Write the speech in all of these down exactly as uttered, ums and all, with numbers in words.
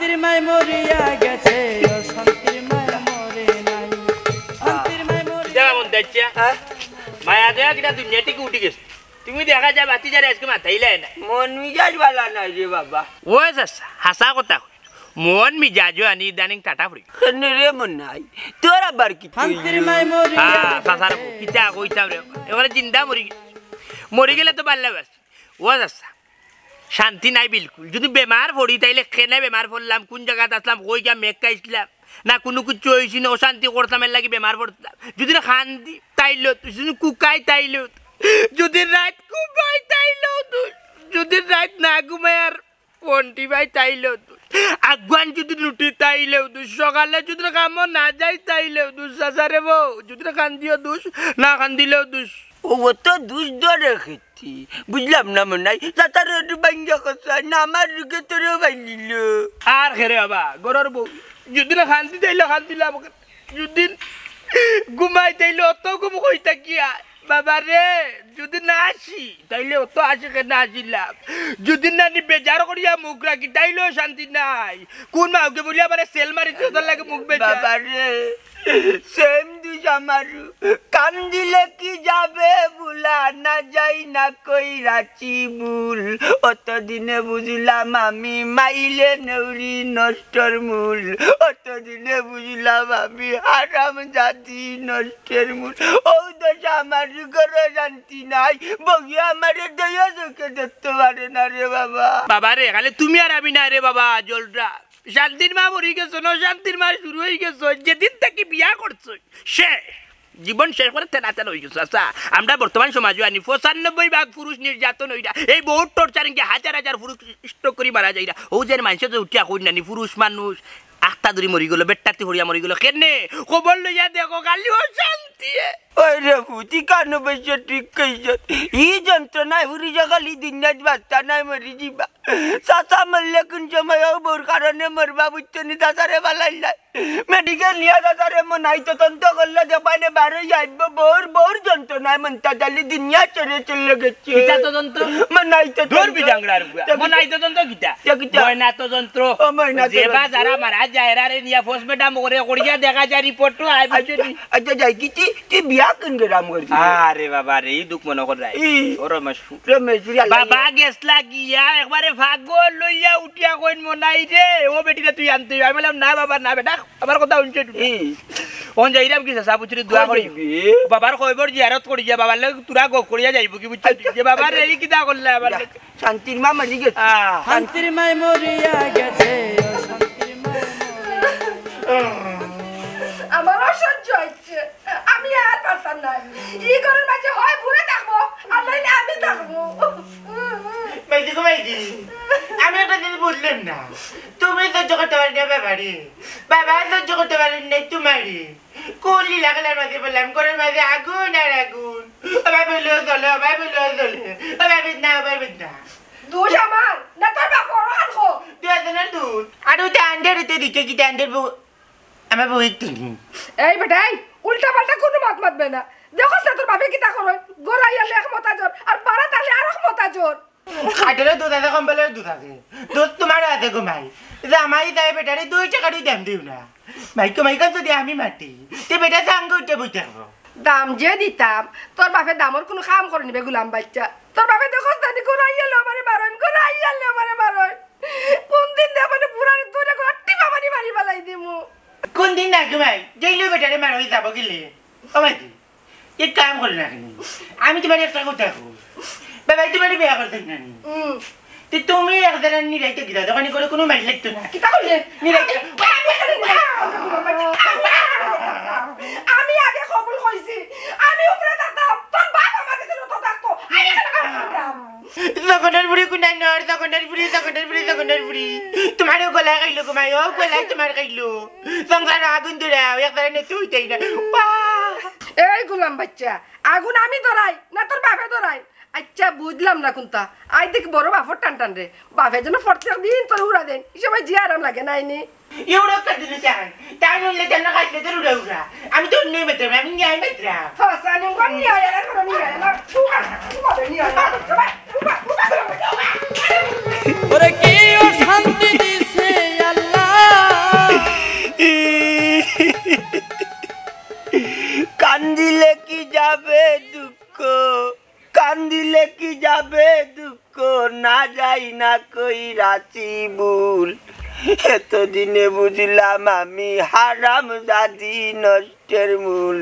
শান্তির মাই মরিয়া গেছে, ও শান্তির মাই মরে নাই। শান্তির মাই মরিয়া ইটা মন দেখছে? হ্যাঁ? মায়া দয়া কিনা দুনিয়া থেকে উঠি গেছে। তুমি দেখা যায় বাতি যারে আজকে মাথাইলে না। মন মিজাজ বালা নাই রে বাবা। ও চাচা, হাছা কথা কই। মন মিজাজও আনি ইদানিং টাটা পড়ি। কেনে রে মনাই, তোর আবার কি শান্তির মাই মরিয়া হ্যাঁ, চাচার বউ, কিতা কইতাম রে। এবারে জিন্দা মরি গেলে। মরি গেলে তো পারলে বাস। ও চাচা, শান্তি নাই বিলকুল। যদি বেমার পড়ি, তাইলে কেনে বেমার পড়লাম, কোন জাগাত আসলাম, কই গিয়া মেঘ খাইছিলাম, না কুনু কিচ্ছু অইছে না, অশান্তি করতাম, এর লাগি বেমার পড়তাম। যদি না কান্দি, তাইলে দুষ, যদি কুকাই, তাইলে দুষ, যদি রাইত ঘুমাই, তাইলেও দুষ, যদি রাইত না ঘুমাই আর ফোন টিপাই, তাইলেও দুষ, আগুয়ান যদি লুটি, তাইলেও দুষ, সকালে যদি কামো না যাই, তাইলেও দুষ, চাচারে বউ, যদি না কান্দিও দুষ, না কান্দিলেও দুষ। ও, অত দুষ ধরে খেতি। বুঝলাম না মনাই, চাচারে একটু ভাঙ্গা কথা, না আমার রুগে তোরেও ভাঙ্গিল। আর খেরে বাবা, ঘরর বউ, যদি না কান্দি তাইলে কান্দিলাম, যদি ঘুমাই তাইলে অত ঘুম কই থাকি আর। বাবা রে, যদি না আসি, তাইলে অত আসি কেনে আসিলাম। যদি না নি বেজার করিয়া মুখ রাখি, তাইলেও শান্তি নাই। কোন মাউকে বলি আমারে সেল মারিতে, তোর লাগে মুখ বেজার। বাবা রে, সেম দুষ আমারও। কান্দিলে কি যাবে ভুলা, না যাই না কই রাখি ভুল। অতদিনে বুঝলাম আমি মাইলে নেউরি নষ্টর মূল। অতদিনে বুঝলাম আমি হারাম জাতি নষ্টর মূল। ও দশা আমার ঘরে শান্তি নাই, বগি আমারে দয়া চোখে দেখতে পারে না রে বাবা। বাবা রে, খালি তুমি আর আমি না রে বাবা, জলটা। শান্তির মা মরি গেছো, অশান্তির মা শুরু অই গেছো। যেদিন থাকি বিয়া করছো, শেষ। জীবন শেষ করে তেনা তেনা অই গেছো। আচ্ছা, আমরা বর্তমান সমাজও আনি পঁচানব্বই ভাগ পুরুষ নির্যাতন অইরা। এই বহুত টর্চারিং যে হাজার হাজার পুরুষ স্ট্রোক করি মারা যাইরা। ও যে মানষে যে উঠিয়া কই নানি, পুরুষ মানুষ আখতা ধরি মরি গেল, বেট্টাতি হরিয়া মরি গেল। কেনে? খবর লইয়া দেখো, খালি অশান্তি। ওই রে পুতি কানো বেশি ঠিক কইছ। ই যন্ত্রণায় হুরি যে খালি দিন রাত বাচ্চা নাই মরি যিবা। চাচা মরলে কোন সময় ও বউর কারণে মরবা, বুঝছো নি? চাচারে বালাই নাই। মেডিকেল নিয়া চাচারে মনাই তদন্ত করলে দেখবানে বারোই আইব, বউর, বউর যন্ত্রণায় মনটা জালি দুনিয়া ছেড়ে চলে গেছে। কিতা তদন্ত? মনাই তদন্ত। দূর বিজাংরার বুয়া। তে কিতা? মনাই তদন্ত কিতা? তে কিতা? ময়না তদন্ত। ও, ময়না যেবা তদন্ত। যারা মারা যায়, এরারে নিয়া পোস্টমর্টম করে করিয়া দেখা যায় রিপোর্ট তো আই বুঝছো নি? আচ্ছা, যাই কি তুই, তুই বিয়া কোন গ্রাম করছিস? আরে বাবা রে, ই দুঃখ মনে কর রাই। ই। ও রমেশ রমেশ, বাবা গেছলা গিয়া একবারে পাগল লইয়া উঠিয়া কইন মনাই রে, ও বেটিরে তুই আনতে অইবে। আমি বললাম, "না বাবা, না বেটা, আমার কথা হুনছে তুই।" ই। অন যাইরাম কি চাচা, বুঝলি, দোয়া করি। বাবার কবর জিয়ারত করি যা, বাবার লগে তোরা গপ করিয়া যাইব কি, বুঝছো? আচ্ছা, যে বাবা রে, আচ্ছা। এই কিতা করলে আবার? যা, শান্তির মা মরি গেছে। আহ। শান্তির মাই মরিয়া গেছে, ও শান্তির মাই মরিয়া গেছে। আমার অসহ্য হচ্ছে। আমি আর পারতাম না। ই ঘরর মাঝে হয় বুড়া থাকবো, আর নাইলে আমি থাকবো। মাইজি গো মাইজি, আমি একটা জিনিস বুঝলাম না। তুমি সহ্য করতে পারো না বাবারে, বাবা সহ্য করতে পারেন না তোমারে। কোন লীলা খেলার মাঝে বললাম, ঘরর মাঝে আগুন আর আগুন। ও ভাই বললেও চলে, ও ভাই বললেও চলে, ও ভাই বেদ না, ও ভাই বেদ না। দোষ আমার, না তোর বাপর, ওখান খো। তুই আছে না দোষ? আর ওই তো আন্ডার, ওই তো দিকে কি আন্ডার বউ? আমার বউ একটু নেই। এই বেটাই, উল্টা পাল্টা কোনো মাত মাতবে না। দেখোস না তোর বাপে কিতা করে? ঘরো আইলে এক মতাজর, আর বারাত আইলে আর এক মতাজর। খাটেরও দুধ আছে, কম্বলেরও দুধ আছে। দুধ তোমারও আছে গো মাই। জামাই তাই বেটারে দুই টাকারই দাম দিও না। মাইকো মাইকো যদি আমি মাতি, তে বেটা সাঙ্গে উঠে বই থাকবো। দাম যে দিতাম, তোর বাপে দামর কোনো কাম করে নিবে, গুলাম বাচ্চা। তোর বাপে দেখোস না নি, ঘরো আইলে আমারে মারইন, ঘরো আইলে আমারে মারইন। কোন দিন দে মানে বুড়ারে দুইটা গট্টি বাবারি মারি ফালাই দিমু। কোন দিন না ঘুমাই, যেইলে বেটারে মারই যাবো গেলে। ও মাইজি, এক কাম করো না কেনে? আমি তোমারে একটা কথা কই। বাবাই তোমারে বিয়া করতে না নি? হুম। তে তুমি এক জাগাত নিরাইতে গিয়া, দোকানে করে কোনো মাইর লাগতো না। কিতা কইলে? নিরাইতে। আমি আগে কবুল কইছি। আমি উপরে থাকতাম, তোর বাপ আমার কাছে নত থাকতো। আমি কেন কাম করতাম? জগন্নাথ বুড়ি কুনাই নর, জগন্নাথ বুড়ি, জগন্নাথ বুড়ি, জগন্নাথ বুড়ি। তোমারও গলায় খাইলো গো মাই, ও গলায় তোমার খাইলো। সংসার আগুন ধরাও, একবারে নেতু হইতেই না। বাহ! এই গুলাম বাচ্চা, আগুন আমি ধরাই, না তোর বাপে ধরাই? আচ্ছা, বুঝলাম না কোনটা। আই দেখ বড় বাপর টান টান রে। বাপে যেন প্রত্যেক দিন তোর উড়া দেন। এই সময় যে আরাম লাগে না, আইনি। এগুলো একটা জিনিস আহান। তাই নইলে কেন খাইলে তোর উড়া উড়া? আমি তো অন্যই মেতরাম, আমি ন্যায় মেতরাম। ফাসানি কোন ন্যায়, আর কোন ন্যায়, না। উবা, উবা, ন্যায়, না। উবা, উবা, উবা, উবা। ওরে কি অশান্তি দিছে আল্লাহ। আবে দুঃখ, না যাই না কই রাতি ভুল। এতদিনে বুঝলাম আমি হারাম জাদি নষ্টের মূল।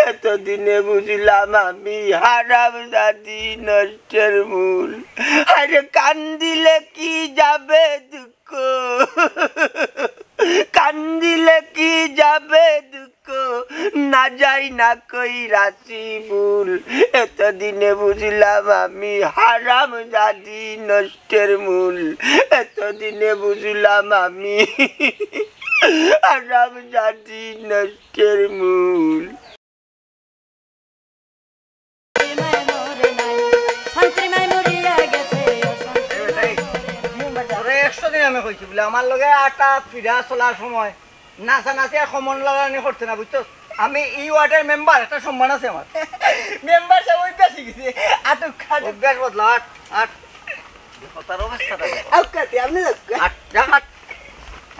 এতদিনে বুঝলাম আমি হারাম জাদি নষ্টের মূল। আরে কান্দিলে কি যাবে দুঃখ, কান্দিলে কি যাবে দুঃখ, না যাই না কই রাতি ভুল। এতদিনে বুঝলাম আমি হারাম জাদি নষ্টের মূল। এতদিনে বুঝলাম আমি হারাম জাদি নষ্টের মূল। শান্তির মাই মরে নাই, শান্তির মাই মরিয়া গেছে। তোরে একশো দিন আমি কইছি বুলে আমার লগে আটা ফিরা চলার সময় নাচা নাচি আর কমন লাগানি করতে না, বুঝছস? আমি এই ওয়ার্ডের মেম্বার, একটা সম্মান আছে আমার। মেম্বার সাব অভ্যাস অই গেছে, আটক খাটক। অভ্যাস বদলা, আট আট। দেখো তার অবস্থাটা দেখো। আউকাতে আপনি যাউকা। আট যা আট।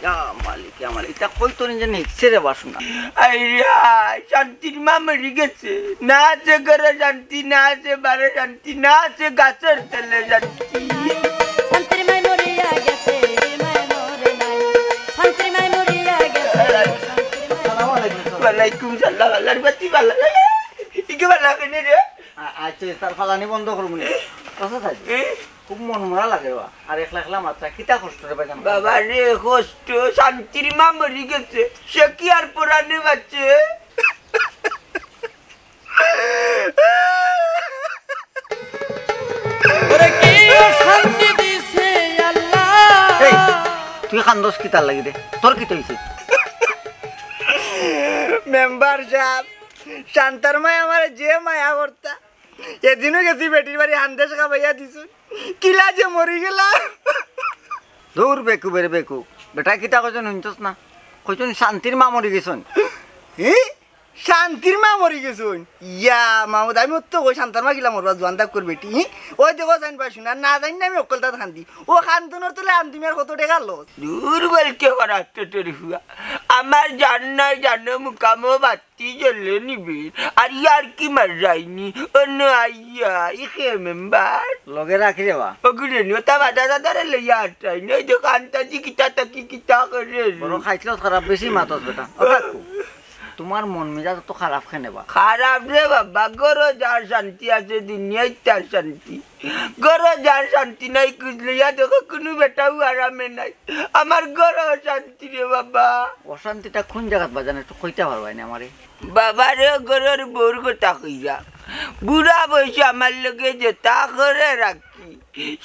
ইয়া মালিক, ইয়া মালিক, ইতা কই তোর নিজে নিচ্ছে রে বাসনা। আইরে হায়, শান্তির মা মরি গেছে। না আছে ঘরে শান্তি, না আছে বারে শান্তি, না আছে গাছের তলে শান্তি। শান্তির মাই মরিয়া গেছে, মাই মরে নাই। শান্তির মাই মরিয়া গেছে, শান্তির মাই ওয়ালাইকুম সালাম, আল্লাহর বাতি ভালা লাগে। ইকে ভালা লাগে রে। আ- আচ্ছা, তার ফালানি বন্ধ করবো নি। কথা থাকে। এ? খুব মন মরা লাগে রে বা। আর একলা একলা মাত্রা কিতা কষ্ট রে বা জানো? বাবা রে, কষ্ট, শান্তির মা মরি গেছে, সে কি আর পরানে বাঁচে? ওরে কি শান্তি দিছে আল্লাহ। এই, তুই কান্দস কিতার লাগি রে? তোর কিতা অইছে? মেম্বার সাব, শান্তার মায় আমার যে মায়া করতা, এদিনও গেছি বেটির বাড়ি, হান্দেশ খাবাইয়া দিছইন, কিলা যে মরি গেলা। দূর বেকুব রে বেকুব, বেটা কিতা কইছইন হুনছস না? কইছইন শান্তির মা মরি গেছইন। হি? শান্তির মা মরি গেছইন? ইয়া মামুদ, আমি অত কই শান্তার মা কিলা মরবা, জোয়ান তাক কর বেটি। হি? ওই দেখো জান পাই শুনা, না জানি না আমি অকলতা কান্দি। ও কান্দনর তলে আন্দিমের কত টেকা লস। দূর বলকে করা তোর হুয়া। আমার জান নাই জানো মুকামো বাতি জ্বলে নিবে। আর ইয়ার কি মার যায়নি? অন্য আইয়া, ইকে মেম্বার। লগে রাখি রে বা। ওগুলো নিয়ে তা বাধা দাদারে লইয়া আটাই। নই তো কান্তাজি কিতা তাকি কিতা করে। বড় খাইছলত খারাপ, বেশি মাতস বেটা। ও কাকু, তোমার মন মিজাজ তো খারাপ কেনে বা? খারাপ রে বাবা, ঘরো যার শান্তি আছে, দুনিয়াত তার শান্তি। ঘরো যার শান্তি নাই, খুঁজলে ইয়া দেখো কোনো বেটাও আরামে নাই। আমার ঘরো অশান্তি রে বাবা। অশান্তিটা কোন জাগাত বাজান, একটু কইতা পারবায় নি আমারে? বাবা রে, ঘরর বউর কথা কইরা। বুড়া বয়সে আমার লগে যেতা করে রাখি,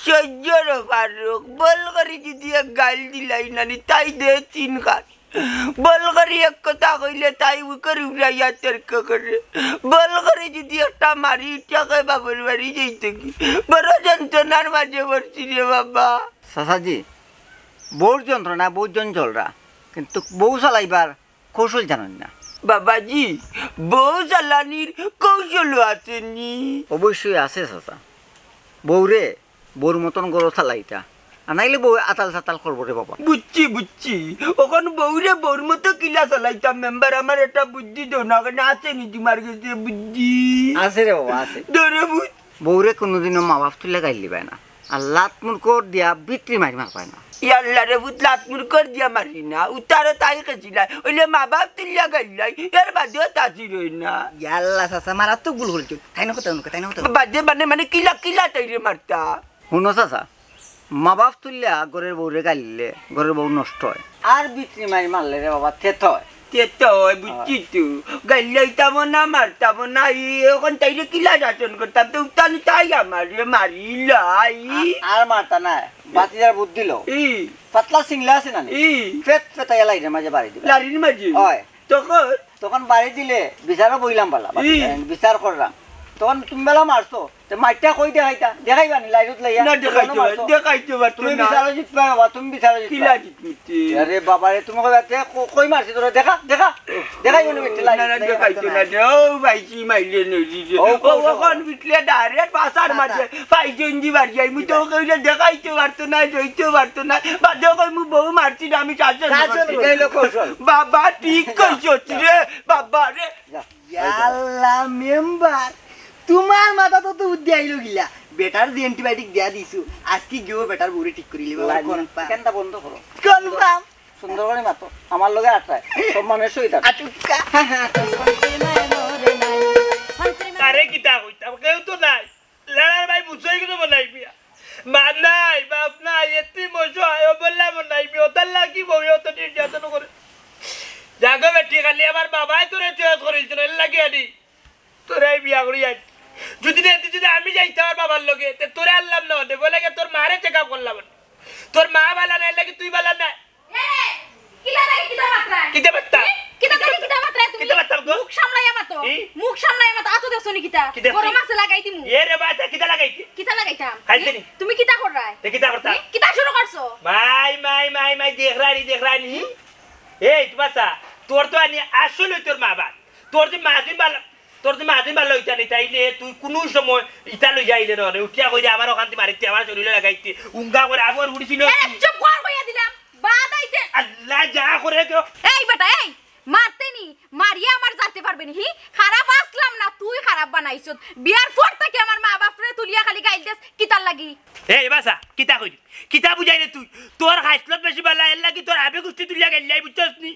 সহ্য রে ফারুক। বল করি যদি এক গাইল দিলাই নানি, তাই দে তিন খান। বল করি এক কথা কইলে তাই বুকর উড়াইয়া তর্ক করে। বল করি যদি একটা মারি, ইটা কয় বাবুর বাড়ি যাইতে কি। বড় যন্ত্রণার মাঝে পড়ছি রে বাবা। চাচাজি, বউর যন্ত্রণা, বউর জঞ্জলরা, কিন্তু বউ চালাইবার কৌশল জানইন না। বাবাজি, বউ চালানির কৌশলও আছেনি? অবশ্যই আছে চাচা। বউরে বউর মতন ঘরো চালাইতা, আর নাইলে বউ আতাল সাতাল করবো রে বাবা। বুঝছি, বুঝছি। অখন বউরে বউর মতো কিলা চালাইতাম মেম্বার, আমার একটা বুদ্ধি দেও না, কেনে আছেনি তোমার গেছে বুদ্ধি? আছে রে বাবা, আছে। ধরে বুঝ। বউরে কোনোদিনও মা বাপ তুলে গাইল দিবায় না, আর লাত মুড়কর দিয়া বিটরি মারি মারবায় না। ইয়াল্লা রে পুত, লাত মুড়কর দিয়া মারি না, উতারো তাই কেছিলাই, অইলে মা বাপ তুলিয়া গাইলাই, এর বাদেও তাজি রই না। ইয়াল্লা চাচা, মারাত্মক ভুল করিছো। তাই না কথা, তাই না কথা। বাদে মানে, মানে কিলা, কিলা তাইরে মারতা? হুনো চাচা, মা বাপ তুলিয়া ঘরর বউরে গাইল দিলে ঘরর বউ নষ্ট অয়। আর বিটরি মারি মারলে রে বাবা, তেতো অয়। তেতো অয়, বুঝছি তো। গাইল দিতাম না, মারতাম না, ই অখন তাইরে কিলা শাসন করতাম, তে উতানি তাই আমারে মারিলাই। আ-, আর মারতা না, বাতিজার বুদ্ধি লও। ই। পাতলা সিংলা আছে না নি? ই। ফেত ফেতাইয়া লাইরের মাঝে বাড়ি দিবা। লারির মাঝে? অয়। তখন? তখন বাড়ি দিলে বিচারো বইলাম বালা, ই। বিচার করলাম। তখন তুমি বেলা মারছো, তে মাইরটা কই দেখাইতা? দেখাইবা নি, লাইরত লাইয়া? না, দেখাইতে পার-, মারছো। দেখাইতে পারতো তুমি না। বিচারো জিতবা বাবা, তুমি বিচারো জিতবা। কিলা জিতমিতে? আরে বাবা রে, তুমি কইবা, তে ক-, কই মারছি তোরা? দেখা, দেখা। দেখাইবো নি মিথ্যে লাইরত না, না, লাইয়া দেখাইতো মারছো না। ও ভাই, কি মাইলে নদী রে। ও, ও, কৌশল। অখন বিটলে direct পাছার পাছা। মাঝে, পাইজন্দি বাড়ি যাই। মুই তো কইলে দেখাইতে পারতো না, যাইতে পারতো না। বাদে কই মুই বউ মারছি না, আমি শাসন শাসন করছি। করছি। এই হলো কৌশল। বাবা, ঠিক কইছস রে, বাবা রে। যা। ইয়াল্লা মেম্বার, তোমার মাথাত তো বুদ্ধি আইলো কিলা? বেটার যে অ্যান্টিবায়োটিক দিয়া দিছু, আজকে গিয়েও বেটার বউরে ঠিক করি লিবা। লাগি না। কনফার্ম। কেনটা বন্ধ করো। কনফার্ম। সুন্দর করে মাতো। আমার লগে আটকায়। সম্মানের সহিত আটো। আটুক্কা। আরে কিতা কইতাম, কেউ তো নাই। লেলার ভাই বুঝছই কিন্তু মনাই মিয়া। মা নাই, বাপ নাই, এতিম অসহায়, অবলা মনাই মিয়া। ওটার লাগি বউ অত নির্যাতন করে। জাগো বেটি, খালি আমার বাবায় তোরে চয়েস করেছিল, এর লাগি আনি। তোরে আমি বিয়া করি আনি। যদি না, এতে যদি আমি যাইতাম আমার বাবার লগে, তে তোরে আনলাম না অনে। বলে গিয়া তোর মারে চেক আপ করলাম অনে। তোর মা বালা নাই, এর লাগি তুই বালা না। এ, কিতা লাগি কিতা মাতরায়? কিতা মাততা? এ, কিতা লাগি কিতা মাতরায় তুমি? কিতা মাততাম গো? মুখ সামলাইয়া মাতো। কি? মুখ সামলাইয়া মাতো। আতো দেখছো নি কিতা? কিতা? গরম আছে লাগাই দিমু। এ রে বা, তা কিতা লাগাইতে? কিতা লাগাইতাম? খাইতে এ, নি? তুমি কিতা কররায়? তে কিতা করতাম? এ, কিতা শুরু করছো? মাই, মাই, মাই, মাই, দেখরায় নি, দেখরায় নি। এই, তোমার চা, তোর তো আনি আসলে তোর মা বাপ। তোর যে মা তুই বালা, তোর যে মা তুই বালা অইতা নি, তাইলে তুই কুনু সময় ইতা লইয়া আইলে না রে। উঠিয়া কই দে, আমার অখান্তি মারিতে, আমার শরীরে লাগাইতে। উঙ্গা করে আবার উঠছিল। এ, চুপ কর, কইয়া দিলাম। বাদ আইতে। আল্লাহ যা করে তো। এই বেটা, এই, মারতে নি, মারিয়া আমার যাইতে পারবে নি, হি? খারাপ আসলাম না, তুই খারাপ বানাইছত। বিয়ার পর থাকি আমার মা বাপরে তুলিয়া খালি গাইল দেস, কিতার লাগি? এই বাসা, কিতা কইলি? কিতা বুঝাই রে তুই? তোর খাইছলত বেশি বালা, এর লাগি তোর আবে গুষ্টি তুলিয়া গাইল লাই, বুঝছস নি?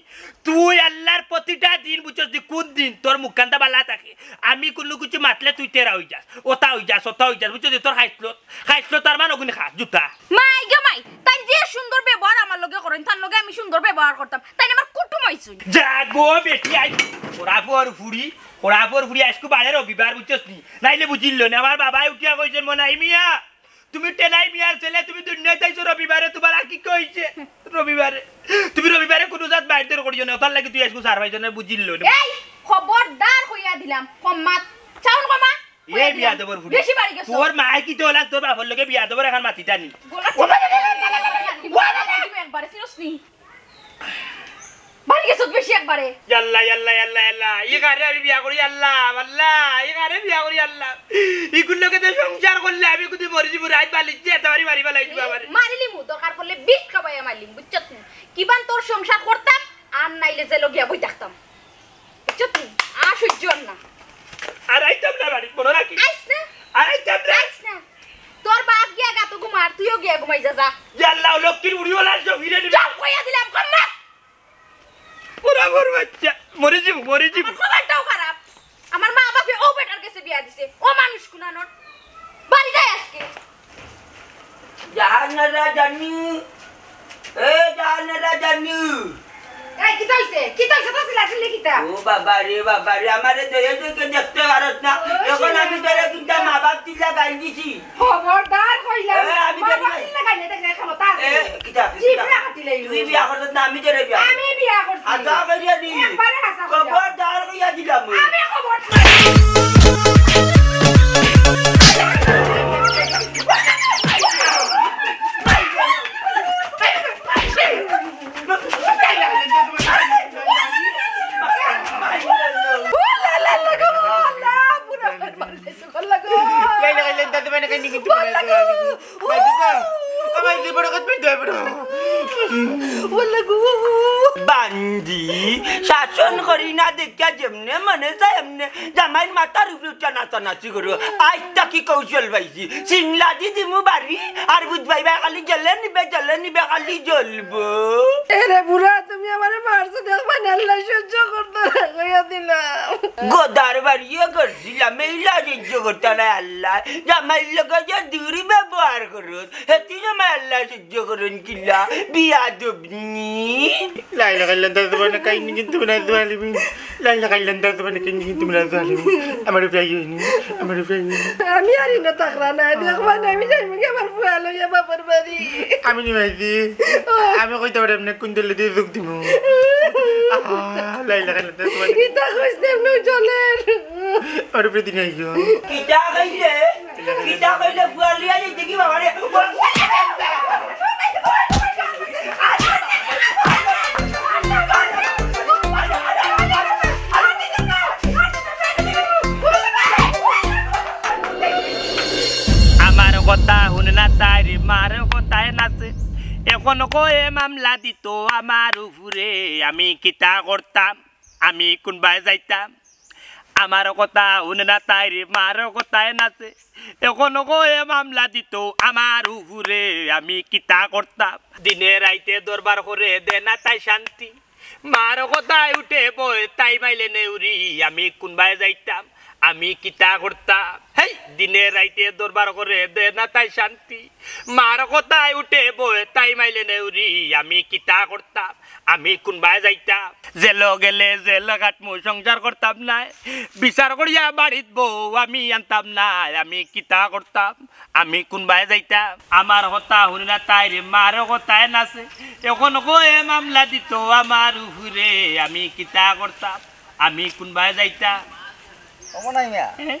তুই আল্লাহর প্রতিটা দিন, বুঝছস নি? কোন দিন তোর মুখখানটা বালা থাকে? আমি কুনু কিছু মাতলে তুই তেরা অই যাস, ওটা অই যাস, ওটা অই যাস, বুঝছস নি? তোর খাইছলত, খাইছলত তার মানে অগুনি খা, জুতা। মাই গো মাই, তাই যে সুন্দর ব্যবহার আমার লগে করইন, তার লগে আমি সুন্দর ব্যবহার করতাম, তাই আমার কুটুম অইছইন। যা গো বেটি, আই ওরা পর ফুড়ি, ওরা পর ফুড়ি, আজকে বারে রবিবার, বুঝছস নি? নাইলে বুঝিল না, আমার বাবায় উঠিয়া কইছেন, মনাই মিয়া, তুমি টেনাই মিয়ার ছেলে, তুমি দুনিয়াত আইছো রবিবারে, তোমার আকিকা অইছে রবিবারে। তুমি রবিবারে কুনু জাত মাইরধর করিও না, ওটার লাগি তুই আজকে সার পাইছো না, বুঝিল না। এই, খবরদার কইয়া দিলাম, কম মাত, চাউন কমা, কইয়া এই দিলাম। বিয়াদবর ফুড়ি। বেশি বাড়ি গেছো। তোর মায় কিতা অইলা, তোর বাপর লগে বিয়াদবর অখান মাতিতা নি। গলা টিপা একবারে, চিনস নি? বাড়ি গেছত বেশি একবারে। ইয়াল্লা, ইয়াল্লা, ইয়াল্লা, ইয়াল্লা। ই কারে আমি বিয়া করি, আল্লাহ, আল্লাহ, ই কারে বিয়া করি, আল্লাহ। ইগুর লগে তো সংসার করলে আমি কুদি মরি যিমু, রাইত বালিশ দিয়া একেবারে মারি ফালাই দিবা আমারে। মারিলিমু, দরকার পড়লে বিষ খাবাইয়া মারিলিমু, বুঝছত নি? কিবান তোর সংসার করতাম, আর নাইলে জেলো গিয়া বই থাকতাম। বুঝছত নি? আর সহ্য অর না। আর আইতাম না বাড়িত, মনো রাখিস। আইস না। আর আইতাম না। আইস না। তোর বাপ গিয়া গাতো ঘুমার, তুইও গিয়া ঘুমাই যা, যা। ইয়াল্লা, লক্ষ্মীর বুড়ি অলা আইছো, ফিরে দিবি। চুপ কইয়া দিলাম, কম মাত। ওরা মোর বাচ্চা, মরি যিমু, মরি যিমু। আমার কপালটাও খারাপ। আমার মা বাপে ও বেটার গেছে বিয়া দিছে, ও মানুষ কুনানোর। বাড়ি যাই আজকে। জাহানারা জানি, এ জাহানারা জানি। এই, কিতা অইছে? কিতা অইছে? তো চিল্লাচিল্লি কিতা? ও বাবা রে, বাবা রে, আমারে ধরে ধরে দেখতে পারস না। ও, এখন আমি তোরে কিতা মা বাপ তুলিয়া গাইল দিছি। খবরদার কইলাম, এ, আমি মা জানি বাপ না। তুলিয়া গাইলে দেখলে ক্ষমতা আছে। এ, কিতা, কিতা? জিভরা কাটি লাইলো। তুই বিয়া করছত না, আমি তোরে বিয়া করছি। আমি বিয়া করছি। হাছা কইরা দি। একবারে হাছা কইরা। খবরদার কইয়া দিলাম। আমি খবর বান্দি, শাসন করি না দেখিয়া যেমনে মনে চায় এমনে জামাইর মাথার উপরে উঠিয়া নাচানাচি করো। আইজ থাকি কৌশল পাইছি, সিংলা দি দিমু বাড়ি, আর বুঝবায় বা খালি জ্বলে নিবে, জ্বলে নিবে, খালি জ্বলবো। এরে বুড়া, তুমি আমারে মারছো, দেখবায় না, আল্লাহ সহ্য করতো না, কইয়া দিলাম। গদার বাড়িও করছিলাম, এইলা সহ্য করতো না আল্লাহ। জামাইর লগে যে দুর্ব্যবহার করো, হেতি সময় আল্লাহ সহ্য করইন কিলা, বিয়াদব নি। لا إله إلا أنت سبحانك إني كنت من الظالمين. لا إله إلا أنت سبحانك إني كنت من الظالمين. আমারে ফিরাইও নি, আমারে ফিরাইও নি। আমি আর ইনো থাকরা না, দেখবায় না, আমি যাইমু গি আমার ফুয়া লইয়া বাপর বাড়ি। আমি নিমাইছি, আমি কইতে পারি এমনে কুন দলে দিয়া যোগ দিমু। আহ, لا إله إلا أنت سبحانك. ইতা কইস না, এমনেও চলের। আমারে ফিরাইতে নিয়া আইও। কিতা কইলে? কিতা কইলে ফুয়া লইয়া যাইতে কি বাবারে? আমার কথা হুনে না তাইর মার কথায় নাচে। এখন কয়ে মামলা দিত আমার উপরে, আমি কিতা করতাম, আমি কুনবায় যাইতাম। আমার কথা হুনে না তাইর মার কথায় নাচে। এখন কয় মামলা দিত আমার উপরে, আমি কিতা করতাম? দিনে রাইতে দরবার করে দে না তাই শান্তি। মার কথায় উঠে বয় তাই মাইলে নেউরি, আমি কুনবায় যাইতাম? আমি কিতা করতাম? হেই, দিনে রাইতে দরবার করে দে না তাই শান্তি। মার কথায় উঠে বয় তাই মাইলে নেউরি, আমি কিতা করতাম? আমি কুনবায় যাইতাম? জেলো গেলে জেল কাটমু, সংসার করতাম নায়। বিচার করিয়া বাড়িত বউ আমি আনতাম নায়, আমি কিতা করতাম? আমি কুনবায় যাইতাম? আমার কথা হুনে না তাইর মার কথায় নাচে। এখন কয় মামলা দিত আমার উপরে, আমি কিতা করতাম? আমি কুনবায় যাইতাম? ও মনাই মিয়া, হ্যাঁ?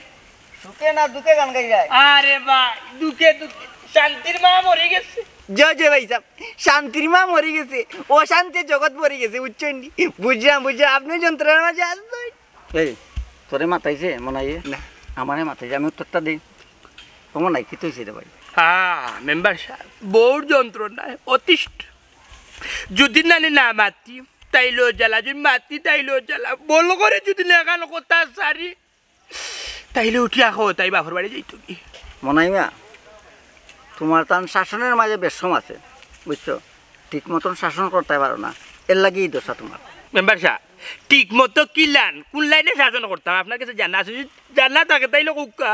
সুখে না দুঃখে গান গাই যায়? আরে ভাই, দুঃখে দুঃখে। শান্তির মা মরি গেছে। জি, জি ভাই সাহেব, শান্তির মা মরি গেছে, অশান্তির জগৎ ভরি গেছে, বুঝছইন নি? বুঝলাম, বুঝলাম, আপনি যন্ত্রণার মাঝে আছেন। এই, তোরে মাতাইছে মনাইয়ে? না। আমারে মাতাইছে, আমি উত্তরটা দেই। ও মনাই, কিতা অইছে রে ভাই? হ্যাঁ, মেম্বার সাহেব, বউর যন্ত্রণায় অতিষ্ঠ। যদি নানি না মাতি, তাইলেও জ্বালা, যদি মাতি, তাইলেও জ্বালা। বল করে যদি না এখান কথা সারি, তাইলে উঠিয়া কও, তাই বাপর বাড়ি যাইতো কি? মনাই মিয়া, তোমার তান শাসনের মাঝে বেশকম আছে, বুঝছো? ঠিক মতন শাসন করতে পারো না, এর লাগি এই দশা তোমার। মেম্বার সাহেব, ঠিক মতো কি লাইন, কোন লাইনে শাসন করতাম? আপনার কাছে জানা আছে, যদি জানা থাকে তাইলে কউক্কা।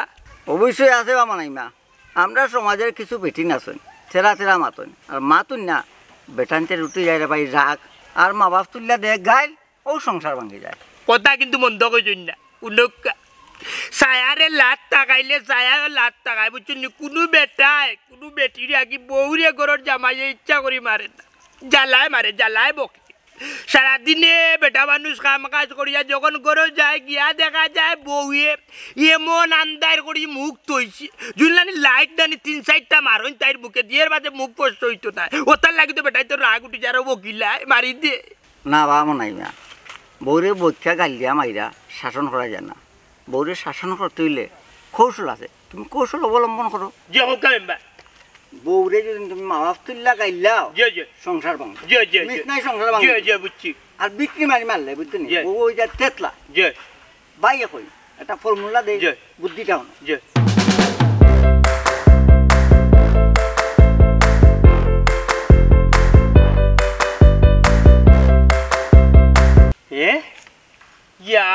অবশ্যই আছে বা মনাই মিয়া, আমরা সমাজের কিছু বেটিন আছইন, তেরা তেরা মাতইন, আর মাতইন না, বেটাইন্তে রুটি যায় রে ভাই রাগ, আর মা বাপ তুল্লা দেয় গাইল, অউ সংসার ভাঙ্গি যায়। কথা কিন্তু মন্দ কইছইন না, উনকা। ছায়ারে লাত তাকাইলে ছায়ায়ও লাত তাকায়, বুঝছইন নি? কুনু বেটায়, কুনু বেটিরে আগে বউরে ঘরর জামাইয়ে ইচ্ছা করি মারে না। জ্বালায় মারে, জ্বালায় বকে। সারাদিনে বেটা মানুষ কাম কাজ করিয়া যখন ঘরো যায়, গিয়া দেখা যায় বউয়ে এমন আন্দাইর করি মুখ থইছে, জুনলানি লাইট দানি তিন চাইরটা মারইন তাইর মুখে, দিয়ের বাদে মুখ স্পষ্ট অইতো নায়। ওটার লাগি তো বেটাইন্তর রাগ উঠি যায়, আরো বকিলায়, মারি দে। না বা মনাই মিয়া, বউরে বইক্কা গাইল দিয়া মাইরা শাসন করা যায় না। বউরে শাসন করতে অইলে কৌশল আছে, তুমি কৌশল অবলম্বন করো। জি অউক্কা মেম্বার। বউরে যদি তুমি মা বাপ তুল্লা গাইল্লাও, জি, জি। সংসার ভাঙবে। জি, জি, জি। মিস নাই সংসার ভাঙবে। জি, জি, বুঝছি। আর বিক্রি মারি মারলে, বুঝছো নি? জি। বউ অই যায় তেতলা। জি। ভাই এখন একটা ফর্মুলা দেই, জি। বুদ্ধিটা অনো। জি। এ? ইয়া,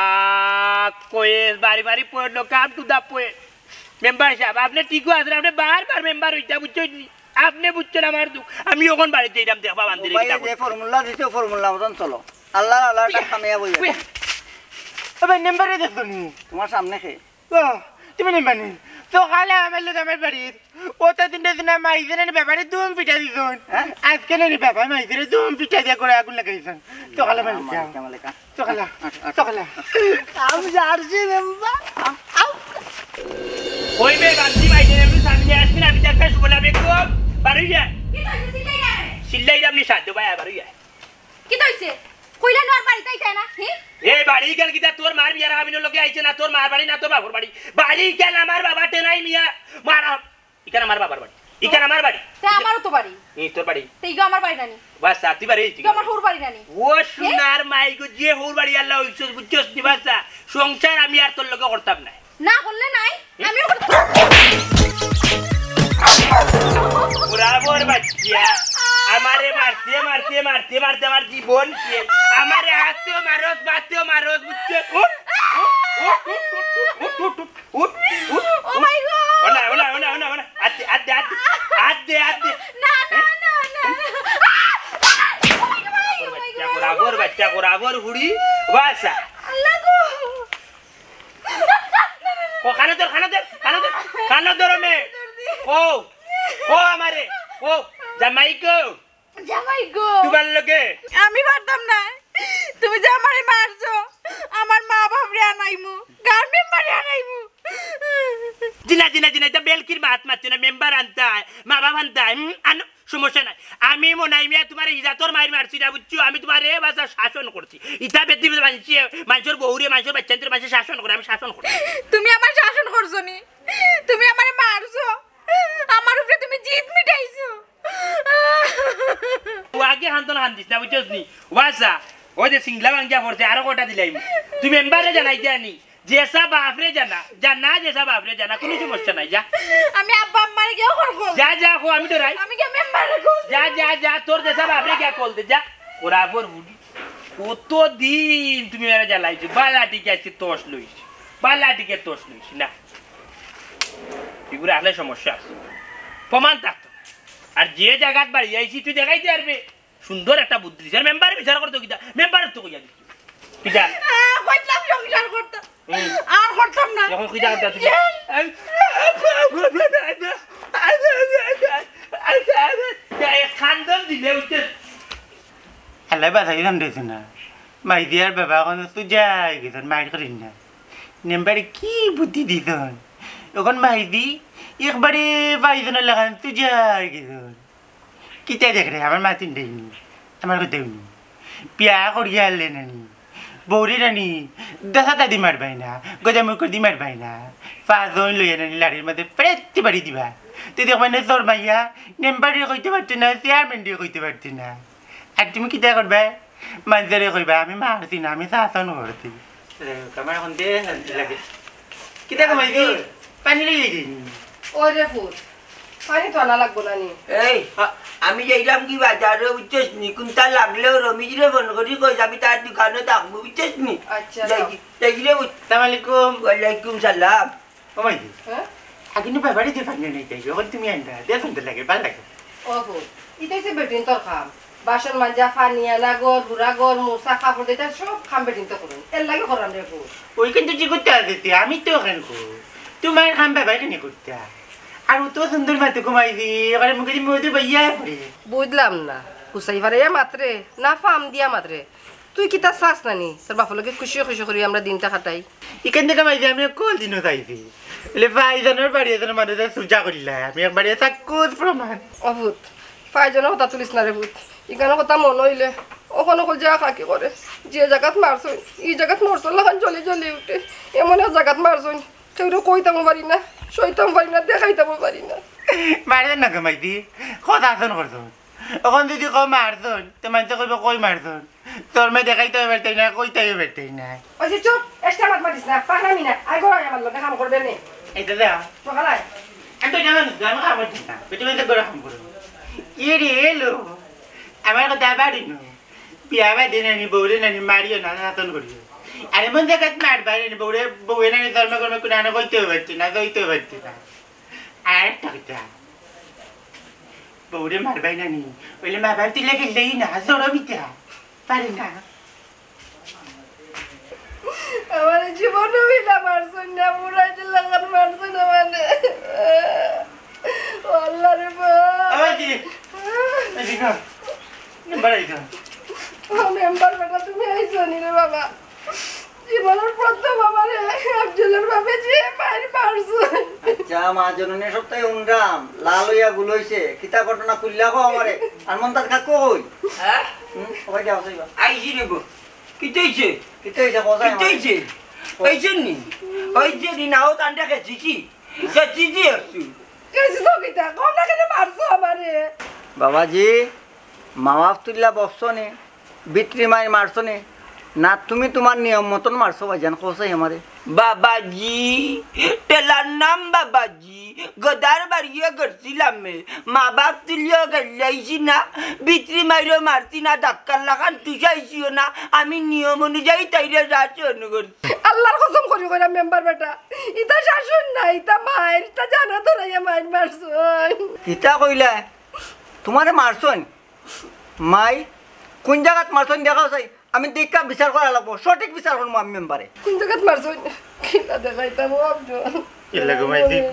কয়েস, বাড়ি বাড়ি point, no, come to the point। Member sub, আপনে ঠিকউ আছইন, আপনে বারবার মেম্বার অইতা, বুঝছইন নি? আপনে বুঝছইন আমার দুখ। আমি অখন বাড়িত যাইরাম, দেখবা বান্দিরে কিতা যে করতা। ফর্মুলা দিছে, ফর্মুলা মতন চলো। আল্লাহ, আল্লাহ, একটা কামিয়াব অইবো। ওই, ও ভাই, মেম্বারে দেখছো নি? তোমার সামনে কে? ও, তুমি নি মানে? সকালে আমার লগে আমার বাড়িত। ওটা দিন দিন মাইজে নি ব্যাপারে দুম পিটা দিছইন। হ্যাঁ? আজকে নি ব্যাপারে মাইজে দুম পিটা দিয়া করে আগুন লাগাইছইন। সকালে মানে মালিকা, মালিকা। সকালে, সকালে। আমি জার্সি মেম্বার। আউ। ওই বে বান্দি মাইজে নি সামনে আসবি না, আমি দেখতে শুভ না বেগম। বারো ইয়া। কিতা অইছে? চিল্লাই না। চিল্লাইরাম নি সাধ্য ভাই, বারো ইয়া। কিতা অইছে? কইলা না আর বাড়িত আইতায় না, হি? এ বাড়ি গেল কিতা, তোর মার বিয়ার হাবিনর লগে আইছে না, তোর মার বাড়ি না তোর বাপর বাড়ি। বাড়ি গেল আমার বাবা টেনাই মিয়া। মারা। ইখান আমার বাবার বাড়ি। ইখান আমার বাড়ি। তে আমারও তো বাড়ি। ই তোর বাড়ি। তে ইগু আমার বাড়ি নানি। বাস, তুই বাড়ি আইছিস। তো আমার হউর বাড়ি নানি। ও সোনার মাই গো, যে হউর বাড়ি আল্লাহ অইছস, বুঝছস নি বাচ্চা? সংসার আমি আর তোর লগে করতাম না। না করলে নাই, আমিও করতাম। বরাবর বাচ্চা, আমারে মারতে, মারতে, মারতে, মারতে আমার জীবন শেষ। আমারে হাতেও মারস, বাতেও মারস, বুঝছস? উঠ, উঠ, উঠ, উঠ। উঠ, উঠ, উঠ। Oh my God! ওনা, ওনা, ওনা, ওনা, ওনা। আত দে, আত দে, আত দে। আত দে, আত দে। না, না, না, না। বরাবর বাচ্চা, বরাবর বাচ্চা, বরাবর হুড়ি। বাসা। আল্লাহ গো। ও, কানো ধর, কানো ধর, কানো ধর, কানো ধর মে। ও, ও আমারে, ও, জামাই গো। জামাই গো। তোমার লগে। আমি পারতাম না। তুমি যে আমারে মারছো, আমার মা বাপরে আনাইমু, গাঁওর মেম্বারে আনাইমু। জি না, জি না, জি না, ইটা বেলকির মাত মাতিও না, মেম্বার আনতায়, মা বাপ আনতায়, হুম, আনো, সমস্যা নাই। আমি মনাই মিয়া তোমার ইজাতর মাইর মারছি না, বুঝছো? আমি তোমারে বাসা শাসন করছি। ইটা বেটি মানষে, মানষর বউরে, মানষর বাচ্চাইন্তরে মানষে শাসন করে, আমি শাসন করি। তুমি আমার শাসন করছো নি? তুমি আমারে মারছো, আমার উপরে তুমি জিদ মিটাইছো। ও আগে হান্তন হান দিস না, বুঝছস নি? ওয়াসা, ওই যে সিংলা ভাঙ্গিয়া পড়ছে, আরো কটা দিলাইমু। তুই মেম্বারে জানাই দে আনি। যেসা বাপরে জানা, জানা যেসা বাপরে জানা, কুনু সমস্যা নাই, যা। আমি আব্বা আম্মারে গিয়া কল করি। যা, যা, কো, আমি ডরাই। আমি গিয়া মেম্বারে কল। যা, যা, যা, তোর যেসা বাপরে গিয়া কল দে, যা। ওরা বর বুড়ি। কত দিন তুমি এরা জ্বালাইছো, বালা ঠিক আছে, তস লইছি। বালা ঠিক আছে, তস লইছি, না। এগুলো আসলে সমস্যা আছে। প্রমাণ থাকতো। আর যে জাগাত বাড়ি আইছি, তুই দেখাইতে পারবে। সুন্দর একটা বুদ্ধি দিছে। আর মেম্বারে বিচার করতো কিতা? মেম্বারে তো কইয়া দিছি। কিতা? আহ, কইলাম সংসার করতাম। হুম। আর করতাম না। এখন কিতা করতা তুমি? এই খান্দন দিলে উঠতে। আল্লাহ বাঁচাই জান দিছে না। মাইদি আর বাবা এখন তো যাই গেছন, মাইর করি না। মেম্বারে কি বুদ্ধি দিছন? এখন মাইদি একবারে পাইছন লাগান তো যাই গেছন। কিতা দেখ রে, আমার মাতিন দেয়নি, আমার কথা হুনি। বিয়া করিয়া আনলে নানি, বউরে নানি, দশা দাদি মারবাই না, গজা মুখ দি মারবাই না। পাঁচজন লইয়া নানি লাড়ির মাঝে ফেরেত্তি বাড়ি দিবা। তুই দেখবাই না তোর মাইয়া, মেম্বারে কইতে পারতে না, চেয়ারম্যান দিয়ে কইতে পারতে না। আর তুমি কিতা করবে? মানজারে কইবা, "আমি মারছি না, আমি শাসন করছি।" আমার এখন দে শান্তি লাগে। কিতা কমাই দি? পানি লই যাই। ওরে পুত, পানি তো আনা লাগবো না নি। এই, আ-, আমি যাইলাম কি বাজারে, বুঝছস নি? কোনটা লাগলেও রমিজরে ফোন করি কইস, আমি তার দোকানে থাকবো, বুঝছস নি? আচ্ছা, যাই যাও। কি, যাই কি রে, বুঝ-, আসসালামু আলাইকুম। ওয়ালাইকুম সালাম। ও মাইদি, হ্যাঁ? আগে না বাবারে দিয়ে পানি নেই তাই, ওখানে তুমি আনবা, দে শান্তি লাগে, ভালো লাগে। ও পুত, ইটাই সে বেটিন তোর কাম। বাসন মাজা, পানি আনা, ঘর, বুড়া ঘর, মোছা, কাপড়, এটা সব কাম বেটিন তো করুন। এর লাগে করাম রে পুত। ওই কিন্তু যে করতে আসে, আমি তো ওখানে করি। তোমার কাম বাবাই কেন করতে? আর ও তো সুন্দর মাতু কমাই দি, এবারে মুখে দি মধু বাইয়া পড়ে। বুঝলাম না, কুসাই ফারাইয়া মাতরে, না ফাম দিয়া মাতরে। তুই কিতা চাস না নি? তোর বাপর লগে খুশি খুশি করি আমরা দিনটা কাটাই। এখান থেকে মাইদি আমি কল দিনও চাইছি। বলে ভাইজানোর বাড়ি এখানে মানুষ সুজা করিলা, আমি একবারে সাকুজ প্রমাণ। ও পুত, ফাইজনের কথা তুলিস না রে পুত। ইখানো কথা মনে হইলে, ওখানে কল যা কাকি করে। যে জাগাত মারছইন, ই জাগাত মরছর লাখান জ্বলি জ্বলি উঠে। এমন এক জাগাত মারছইন, কেউরে কইতামও পারি না, সইতামও পারি না, দেখাইতামও পারি না। মারবেন না গো মাইদি, কথা আসন করছন। এখন যদি কো মারছন, তো মানষে কইব কই মারছন। তোর মেয়ে দেখাইতেও পারতাই না, কইতেও পারতাই না। ওই যে চুপ, এক্সট্রা মাত মাতিস না, পাকনামি না। আয় গড়াই আমার লগে কাম করবে নে। এটা দেখ, সকালায়। আমি তো জানো না, আমি কাম করছি না, বেটা মেয়ে তো গরম কাম করো। কি রে এলো? আমার কথা বাড়ি নো। বিয়া বাদে নানি বউরে নানি মারিও না, শাসন করিও। আরে মন জাগাত মার বাইরে নি বউরে, বউয়ে নানি ধর্ম কর্ম কোনো আনো কইতেও পারছি না, দইতেও পারছি না। আর একটা কথা, বউরে মারবাই নানি, ওইলে মা বাপ তুলে গেলেই না, জড়ো মিটা, পারে না। আমার জীবনে মিলা মারছইন না, মুরাইতে লাগান মারছইন আমারে। ও আল্লাহ রে বাপ। আবার কি? এদিকে আও। মেম্বার আইছে। ও মেম্বার বেটা, তুমি আইছো নি রে বাবা? জীবনের প্রথম আমারে আফজলের বাপে যে মাইর মারছে। আচ্ছা, মা জননী সপ্তাহে উনরাম, লাল হইয়া গুল হইছে। কিতা ঘটনা খুললা কও আমারে। আর মন তার কাকু কই? হ্যাঁ? হুম, সবাই যাও, সবাই যাও। আইছি রে গো। কিতা হইছে? কিতা হইছে, কথা কিতা হইছে? পাইছেন নি? পাইছেন নি? না, ও তান্ডা খেয়েছি কি? খেয়েছি কি একটু? কেসি সকিতা, কম না কেন মারছো আমারে? বাবাজি, মা বাপ তুল্লা বকছো নে, বিত্রি মাইর মারছো নে, না তুমি তোমার নিয়ম মতন মারছো ভাইজান, কও চাই আমারে। বাবাজি, টেলার নাম বাবাজি, গদার বাড়িয়ে গড়ছিলাম মে, মা বাপ তুলিও গেলাইছি না, বিত্রি মাইরও মারছি না, ডাক্তার লাখান তুষাইছিও না, আমি নিয়ম অনুযায়ী তাইরে যা চয়ন করছি। আল্লাহর কসম করি কইরা মেম্বার বেটা, ইতা শাসন না, ইতা মাইর, ইতা জানা ধরাইয়া মাইর মারছইন। কিতা কইলা? তোমারে মারছইন? মাই, কোন জাগাত মারছইন দেখাও চাই। আমি দেখা বিচার করা লাগবো, সঠিক বিচার করবো আমি মেম্বারে। কোন জাগাত মারছইন? কিলা দেখাইতাম ও আফজল। এলা গো মাইদি গো,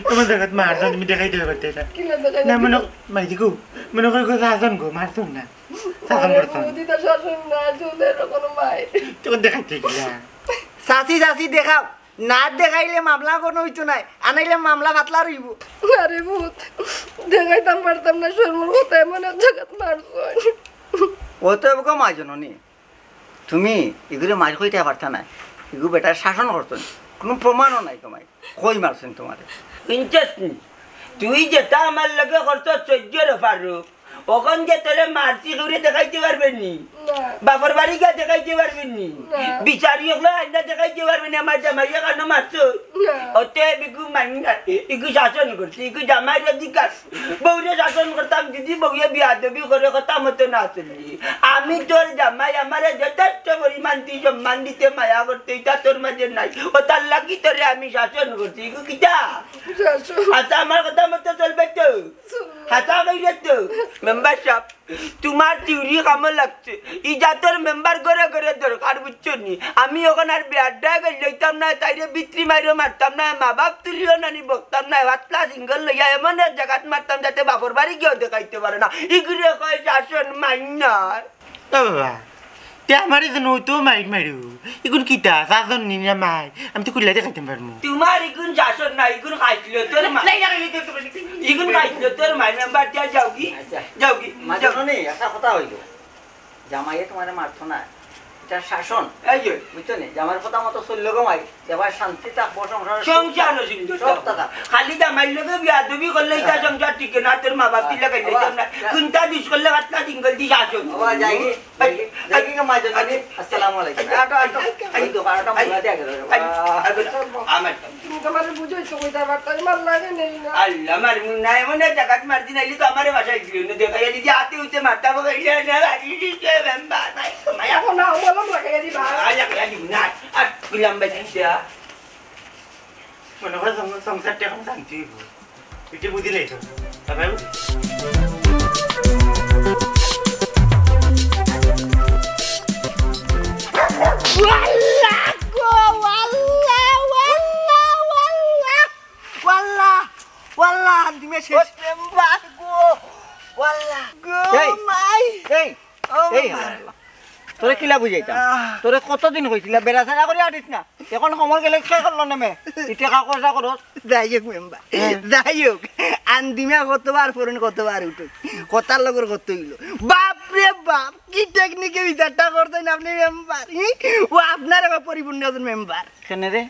তোমার জাগাত মারছন তুমি দেখাইতে পারতে না। কিলা দেখাইতাম? না মনে, মাইদি গো, মনে করে গো শাসন গো, মারছন না। শাসন আরে করছন। বুঝি তো শাসন না, চলে এরকম মাইর। তখন দেখাইতে গেলা। চাচি চাচি দেখাও, না দেখাইলে মামলা কোনো হইতো নাই, আনাইলে মামলা পাতলা রইব। আরে ভূত, দেখাইতাম পারতাম না, শরমর কথা এমন এক জাগাত মারছইন। ও তো এরকম আয়োজন নি। তুমি এগুলো মার কইতে পারতা না, এগু বেটার শাসন করতো না, কোনো প্রমাণও নাই তোমার। কই মারছেন তোমারে? শুনছস নি? তুই যেটা আমার লগে করছস সহ্য রে ফারুক, অখন যে তোরে মারছি, কেউরে দেখাইতে পারবে নি? না। বাপর বাড়ি গিয়া দেখাইতে পারবে নি? না। বিচারি অকলে আইনা দেখাইতে পারবে নি আমার জামাইয়ে কেনে মারছইন? না। অতএব ইগু মাইন না, ইগু শাসন করছি, ইগু জামাইর অধিকার। বউরে শাসন করতাম, যদি বউয়ে বিয়াদবি করে কথা মতো না চললি। আমি তোর জামাই, আমারে যথেষ্ট পরিমাণ তুই সম্মান দিতে, মায়া করতে, ইটা তোর মাঝে নাই। অতার লাগি তোরে আমি শাসন করছি, ইগু কিতা? শাসন। আচ্ছা, আমার কথা মতো চলবে তো? চলবে। হাতা বাইরে তো। মেম্বার সাব, তুমার থিওরি কামো লাগছে। ই জাতর মেম্বার ঘরে ঘরে দরকার, বুঝছো নি? আমি অখন আর বেয়াড্ডা গেল লইতাম না, তাইরে বিত্রি মাইরো মারতাম না, মা বাপ তুলিও নানি বকতাম না, পাতলা সিঙ্গল লইয়া এমন এক জাগাত মারতাম যাতে বাপর বাড়ি গিয়াও দেখাইতে পারে না। ইগুরে কয় শাসন মাইন না। ও বাবা, তে আমারে তো নৌতো মাইর মারু। ইগুন কিতা? শাসন নি না মাইর? আমি তো খুললা দেখাইতাম পারমু। তুমার ইগুন শাসন না, ইগুন খাইছিল তোর মা। ইগুন খাইছিল তোর মা, মেম্বার দিয়া যাওগি। আচ্ছা। যাওগি, মাঝে যাও। নি একটা কথা হইল, জামাইয়ে তোমারে মারতো না, এটা শাসন। এই যে। বুঝছো নি? জামাইর কথা মতো চললে গো মাই, এবার শান্তি থাকবো সংসার। সংসার সুন্দর সব থাকবো। কথা। খালি জামাইর লগে বিয়াদবি করলে এটা হ্যাঁ। সংসার টিকে না, তোর মা বাপ হ্যাঁ। তিলা খাইলে বাবা, না। যা। কুন্তা দিস করলে বাচ্চা সিঙ্গল দিস আসুন। বাবা, যাই কি? যাই কি? যাই কি গো মা জানি? আসসালামু আলাইকুম। আটো, আটো। এই তো, আটো, আই, মুলা দিয়ে আগে ধরো। আই, বাবা। আই, আমার তুমি তো আমারে বুঝাইছো কইতা পারতাই, মার লাগে নেই না। আল্লাহ, মার মুন্না, এমন এক জাগাত মার দিন আইলি তো আমারে বাসায় দিল না। দেখা যায় যদি হাতে উঠে মারতা বকে, ইলে না, বাড়ি দিছে, মেম্বার, ভাই, মায়া। এখন না, মলম লাগাই দিবা। আল্লাহ, আল্লাহ, না। আর গুলাম ভাই, দিছে, আ? মনে হয় সং-, সংসারটা এখন শান্তি হইব। এটা বুঝি নাই তো। তারপরে বুঝি। ওয়াল্লাহ গো, ওয়াল্লাহ, ওয়াল্লাহ, ওয়াল্লাহ। ওয়াল্লাহ, ওয়াল্লাহ, আন্দিমে শেষ। ও মেম্বার গো, ওয়াল্লাহ। গো এই, মাই। এই, ও এই বাবা। হালার। তোরে কিলা বুঝাইতাম? আহ। তোরে কতদিন কইছিলাম, বেড়া ছাড়া করে আটিস না। এখন সময় গেলে কে করলো না মে? ইতে কা খরচা করস? যাই হোক মেম্বার, হ্যাঁ। যাই হোক, আন্দিমা কতবার পড়ুন, কতবার উঠুন, কথার লগর কত হইল। বাপ রে বাপ, কি টেকনিকে বিচারটা করছেন আপনি মেম্বার? ই? ও আপনার এবার পরিপূর্ণ একজন মেম্বার। কেনে রে?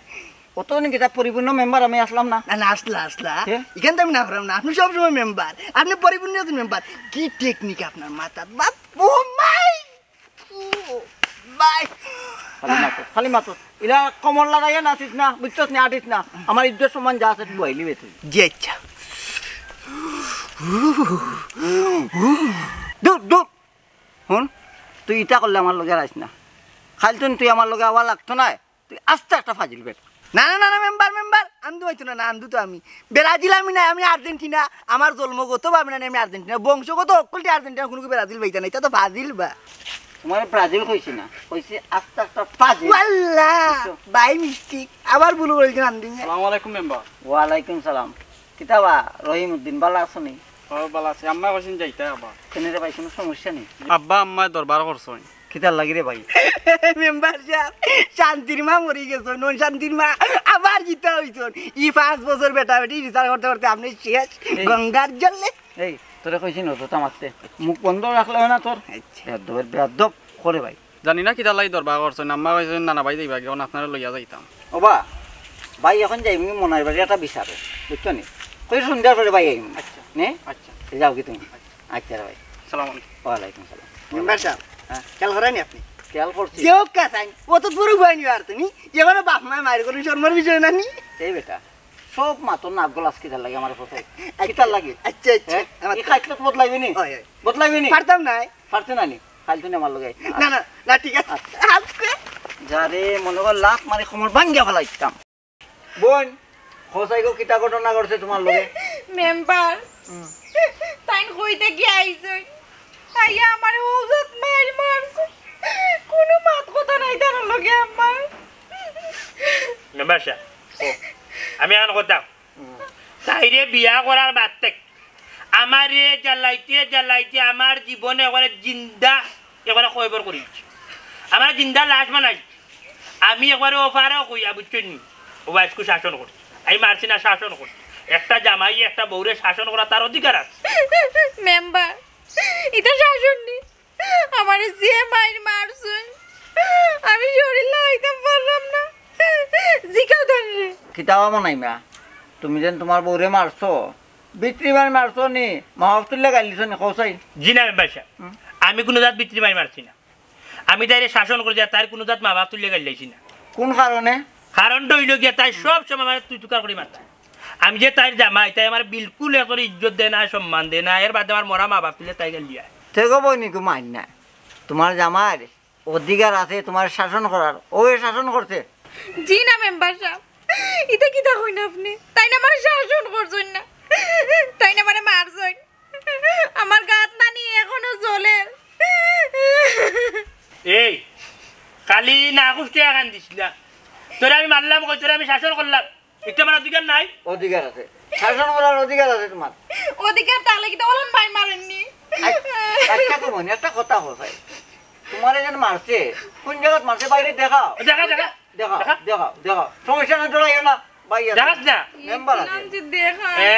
অতদিন কিতা পরিপূর্ণ মেম্বার আমি আসলাম না? না, না, আসলা, আসলা। কে? এখান তো আমি না পারলাম না, আপনি সবসময় মেম্বার, আপনি পরিপূর্ণ একজন মেম্বার। কি টেকনিক আপনার মাথার, বাপ, ও মাই! ও, ভাই। খালি মাতো, খালি মাতো। ইলা কমর লাগাইয়া নাচিস না, বুঝছস না, আটিস না। আমার ইজ্জত সম্মান যা আছে, বইলি বে তুই। জি, আচ্ছা। দূর, দূর। হুন, তুই ইটা করলে আমার লগে আর আইস না। খাইল তুই, তুই আমার লগে আওয়া লাগতো না। তুই আস্তে একটা ফাজিল বেটা। না, না, না, না, মেম্বার, মেম্বার, আন্দু হইতো না, না, আন্দু তো আমি। ব্রাজিল আমি না, আমি আর্জেন্টিনা। আমার জন্মগত ভাবে না, আমি আর্জেন্টিনা। বংশগত অকলটি আর্জেন্টিনা, কোনো ব্রাজিল ভাইতা নাই, তা তো ফাজিল বা। তোমার ব্রাজিল কইছি না, কইছি আস্তে একটা ফাজিল। ওয়াল্লা, বুঝছো? By mistake, আবার ভুল বলছেন আন্দি। আসসালামু আলাইকুম মেম্বার। ওয়ালাইকুম সালাম। কিতা বা, রহিম উদ্দিন, ভালা আছো নি? ও, ভালা আছি। আম্মা কইছেন যাইতা আব্বা। কেনে রে ভাই, কোনো সমস্যা নি? আব্বা আম্মায় দরবার করছইন। কিতার লাগি রে ভাই? মেম্বার সাব, শান্তির মা মরি গেছইন, নন শান্তির মা আবার জিতা হইছইন। ই পাঁচ বছর বেটা বেটি বিচার করতে করতে আপনি শেষ, এই। গঙ্গার জলে। এই, তোরে কইছি না, জুতা মারতে। মুখ বন্ধ রাখলে হয় না তোর। আচ্ছা। বেয়াদ্দবের বেয়াদ্দব করে ভাই। জানি না কিতার লাগি দরবার করছইন, আম্মা কইছইন নানা ভাই যাইবা, এখন আপনারে লইয়া যাইতাম। ওবা, ভাই এখন যাইমু মনাই বাড়ি একটা বিচারে, বুঝছো নি? কই সন্ধ্যার পরে ভাই আইমু। আচ্ছা। নে? আচ্ছা। যাওগি তুমি। আচ্ছা রে ভাই। সালাম আলাইকুম। ওয়ালাইকুম সালাম। মেম্বার সাব, হ্যাঁ। খেয়াল করেনি আপনি? খেয়াল করছি। যে হোক কাজ আইন, ও তো পুরো ভয় নিও আর তুমি। এবারে বাপ মায় মায়ের কোনো শর্মার বিষয় না নি। এই বেটা, সব মাতর নাক গলাস কিতার লাগি আমার কথা? আচ্ছা। কিতার লাগি? আচ্ছা, আচ্ছা। হ্যাঁ? আমার ই খাইতলত বদলাইবে নি? হয়, হয়। বদলাইবে নি? পারতাম না। পারতে না নি? খাইল তো নি আমার লগে। না, না, না, ঠিক আছে। আচ্ছা। আজকে যারে মনে কর লাত মারি কোমর ভাঙ্গিয়া ফালাইতাম। বোন, খোঁচাই গো, কিতা ঘটনা ঘটছে তোমার লগে? মেম্বার, হুম। তাইন কইতে কি আইছইন? আইয়া আমারে অজাত মাইর মারছে। কোনো মাত কথা নাই তার লগে আমার। মেম্বার সাব, ও, আমি এখন কথা। হুম। তাইরে বিয়া করার বাদ থাকি আমারে জ্বালাইতে জ্বালাইতে আমার জীবনে একবারে জিন্দা, একবারে কয়বর করি দিছে। আমার জিন্দা লাশ বানাই। আমি একবারে অফারও কইয়া, বুঝছইন নি? ও আজকু শাসন করছি। আমি মারছি না, শাসন করছি। একটা জামাই একটা বউরে শাসন করা তার অধিকার আছে। মেম্বার, ইটা শাসন নি। আমারে যে মাইর মারছইন, আমি শরীর লাগাইতাম পারলাম না। জিকাও তানরে। কিতাবা মনাইমা, তুমি যেন তোমার বউরে মারছো, বিত্রি মাইর মারছো নি? মা বাপ তুললে গাইল দিছো নি? কও চাই। জি না মেম্বার সাব, আমি কুনু জাত বিত্রি মাইর মারছি না। আমি তাইরে শাসন করি, তাইর কুনু জাত মা বাপ তুললে গাইল দিছি না। কোন কারণে? কারণটা অইলো গিয়া তাই সব সময় আমারে তুই তুকার করি মারতা। আমি যে তাইর জামাই, তাই আমারে বিলকুল এত ইজ্জত দেয় না, সম্মান দেয় না। এর বাদে আমার মরা মা বাপ তুললে তাই গাইল দিয়া। তে গো বইন, ইগু মাইর না। তুমার জামাইর অধিকার আছে তুমারে শাসন করার, অউ শাসন করছে। জি না মেম্বার সাব, ইতা কিতা কইন আপনে? তাইন আমারে শাসন করছইন না, তাইন আমারে মারছইন। আমার গাত নানি এখনো জ্বলের। এই, খালি না কুষ্টি আখান দিস না। তোরে আমি মারলাম কই, তোরে আমি শাসন করলাম, ইটা আমার অধিকার নাই? অধিকার আছে, শাসন করার অধিকার আছে তুমার। অধিকার তাইলে কিতা অলান ভাই মারেননি? আচ্ছা, আচ্ছা, কমন একটা কথা কও চাই, তুমারে যেন মারছে, কোন জাগাত মারছে বাইরে দেখাও। দেখা, দেখা। দেখাও, দেখা। দেখাও, দেখাও। সমস্যা নাই, ডরাইও না। ভাই আছে। দেখাস না? মেম্বার আছে। নাম যে দেখা। এ,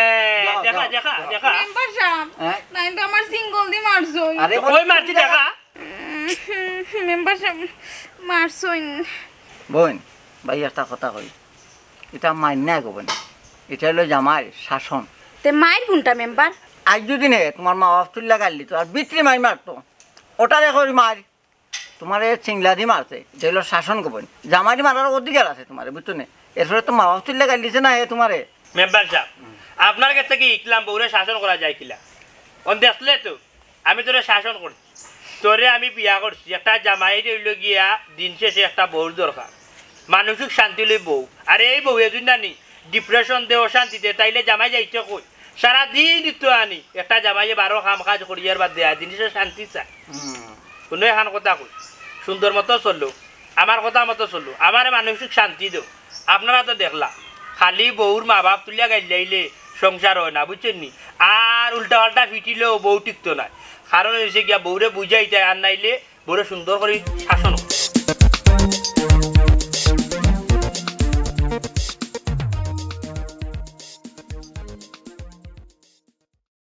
দেখা, দেখা, দেখা, দেখা। দেখা। মেম্বার সাব, হ্যাঁ? নাইন তো আমার সিঙ্গল দি মারছইন। আরে তো কই মারছি দেখা? উম, মেম্বার সাব, মারছইন। বইন, ভাই একটা কথা কই। ইটা মাইর না গো বইন। ইটা অইলো জামাইর শাসন। তে মাইর কুনটা মেম্বার? আইজ যদি নে তুমার মা বাপ তুললে গাইল দিতো, আর বিত্রি মাইর মারতো। ওটারে কই মাইর। তুমারে চিংলা দি মারছে, ইটা অইলো শাসন গো বইন। জামাইরে মারার অধিকার আছে তুমারে, বুঝছো নি? এরপরে তো মা বাপ তুললে গাইল দিছে না হে তুমারে। মেম্বার সাব, আপনার গেছ থাকি ইকলাম বউরে শাসন করা যায় কিলা। অন দেখলে তো, আমি তোরে শাসন করছি, তোরে আমি বিয়া করছি, একটা জামাইর অইলো গিয়া দিন শেষে একটা বউর দরকার, মানসিক শান্তি লই বউ। আর এই বউ এদিন নানি ডিপ্রেশন দে, অশান্তি দে, তাইলে জামাই যাইতে কই? সারা দিন দিত আনি, একটা জামাইয়ে বারো কাম কাজ করিয়ার বাদে আর দিন শেষে শান্তি চায়। হুম। কুনু এখান কথা কই, সুন্দর মতো চলো, আমার কথা মতো চলো, আমারে মানসিক শান্তি দেও। আপনারা তো দেখলা, খালি বউর মা বাপ তুলিয়া গাইল্লাইলে সংসার অয় না, বুঝছইন নি? আর উল্টা পাল্টা ফিটিলেও বউ টিকতো নায়। কারণ অইছে গিয়া বউরে বুঝাইতায়, আর নাইলে বউরে সুন্দর করি শাসন